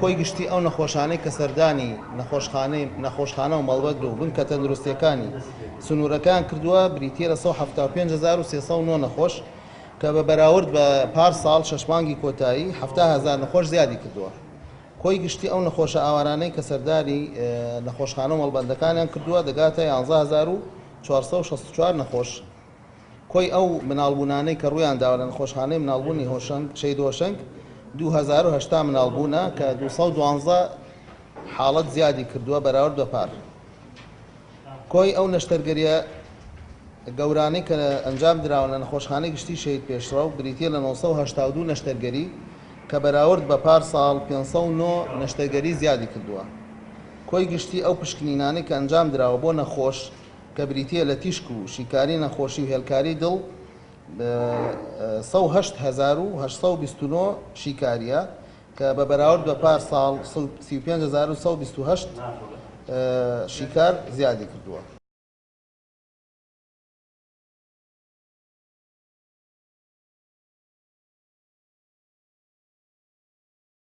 کۆی گشتی ئەو نەخۆشانەی کە سەردانی نەخۆشخانەی نەخۆشخانە و مەڵبەند و بنکە تەندروستییەکانی سنوورەکەیان کردووە بریتییە لە 175,309 نەخۆش کە بە بەراورد بە پار ساڵ شەش مانگی کۆتایی 70,000 نەخۆش زیادی کردووە. کۆی گشتی ئەو نەخۆشە ئاوارانەی کە سەردانی نەخۆشخانە و مەڵبەندەکانیان کردووە دەگاتە 11,464 نەخۆش. کۆی ئەو مناڵبوونانەی کە ڕوویان داوە لە نەخۆشخانەی مناڵبوونی هۆشەنگ، شەهید هۆشەنگ، 2080 مناڵبوونە کە 212 حاڵەت زیادی کردووە بەراورد بە پار. کۆی ئەو نەشتەرگەرییە گەورانەی کە ئەنجام دراون لە نەخۆشخانەی گشتی شەهید پێشڕەو بریتییە لە 982 نەشتەرگەری کە بەراورد بە پار ساڵ 509 نەشتەرگەری زیادی کردووە. کۆی گشتی ئەو پشکنینانەی کە ئەنجام دراوە بۆ نەخۆش کە بریتییە لە تیشک و شیکاری نەخۆشی و هێلکاری دڵ 108829 شیکارییە کە بە بەراورد بە پار ساڵ 35128 شیکار زیادی کردووە.